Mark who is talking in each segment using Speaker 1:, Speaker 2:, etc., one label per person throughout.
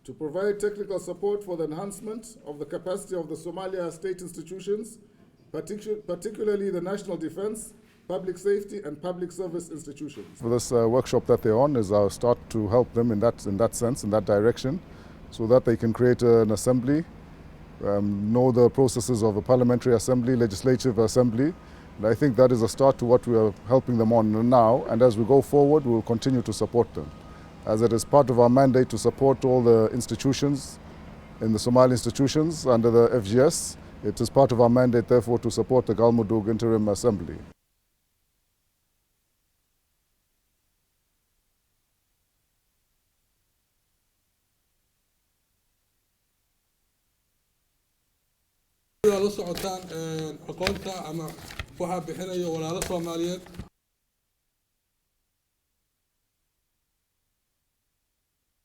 Speaker 1: To provide technical support for the enhancement of the capacity of the Somalia state institutions, particularly the national defense, public safety, and public service institutions. For this workshop that they're on is our start to help them in that sense, in that direction, so that they can create an assembly, know the processes of a parliamentary assembly, legislative assembly. And I think that is a start to what we are helping them on now. And as we go forward, we will continue to support them, as it is part of our mandate to support all the institutions in the Somali institutions under the FGS. It is part of our mandate, therefore, to support the Galmudug Interim Assembly.
Speaker 2: La socotaan aqoonta ama waxaa bixinayo walaalo Soomaaliyeed.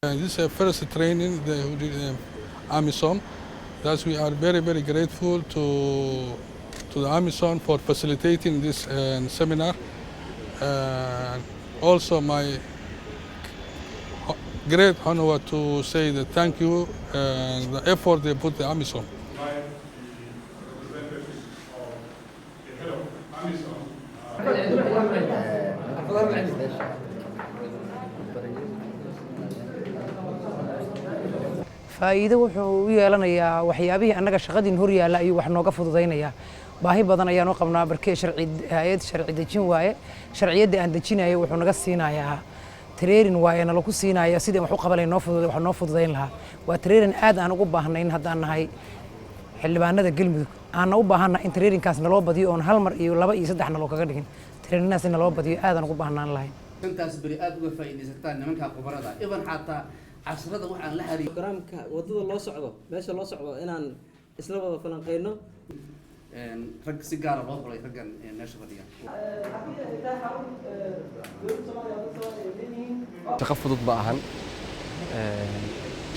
Speaker 2: This is a first training they who did AMISOM. Thus we are very, very grateful to the AMISOM for facilitating this seminar. Also my great honor to say that thank you and the effort they put the AMISOM.
Speaker 3: Invite the representatives of the head of AMISOM.
Speaker 4: Faa'iido wuxuu u yeelanayaa waxyaabihii annaga shaqadiin hor yaalla ayuu wax nooga fududaynayaa. Baahi badan ayaan u qabnaa barkee sharci hay'ad sharci dejin waaye. Sharciyadda aan dejinayo wuxuu naga siinayaa training waaye nalaku siinaya sidii wax u qabanay noo fudud wax noo fududayn lahaa. Waa training aad aan ugu baahnayn haddaan nahay xildhibaanada Galmudug, aanna u baahanna in trainingkaas naloo badiyo oon hal mar iyo laba iyo saddex naloo kaga dhigin. Trainingnaas in naloo badiyo aadaan ugu baahnaan lahayn.
Speaker 5: Intaas beri aada uga faa'iidaysataan nimanka khubarada even xataa casrada waxaan la xiriir
Speaker 6: Programka wadada loo socdo, meesha loo socdo inaan isla wada falanqeyno.
Speaker 5: Rag si gaara loo xulay raggan meesha fadhiya.
Speaker 7: Shaqo fudud ma ahan.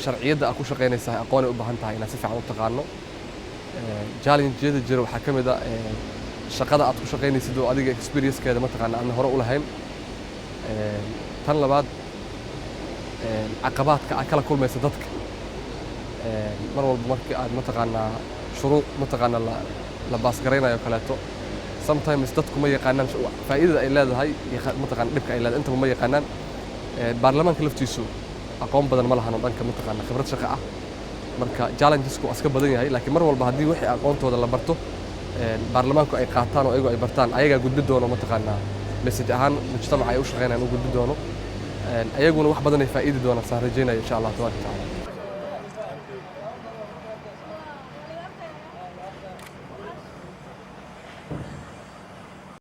Speaker 7: Sharciyadda aad ku shaqaynaysaa aqoonay u baahan tahay inaad si fiican u taqaano. Challenge-yada jira waxaa ka mid ah shaqada aad ku shaqaynaysid oo adiga experience-keeda mataqaana aadna hore u lahayn. Tan labaad, caqabaadka aad kala kulmaysa dadka mar walba markii aad mataqaanaa shuruuc mataqaanaa la baasgaraynayo kaleeto, sometimes dadku ma yaqaanaan faa'iidada ay leedahay iyo mataqaana dhibka ay leedahay, intaba ma yaqaanaan. Baarlamaanka laftiisu aqoon badan ma lahan oo dhanka mataqaana khibrad shaqo ah. Marka challengesku waa iska badan yahay, laakiin mar walba haddii wixii aqoontooda la barto, baarlamaanku ay qaataan oo ayagu ay bartaan, ayagaa gudbi doono mataqaanaa message ahaan mujtamaca ay u shaqeynayaan u gudbi doono. Ayaguna wax badan ay faa'iidi doonaan saan rajaynaya, insha Allah tabaaraka tacaala.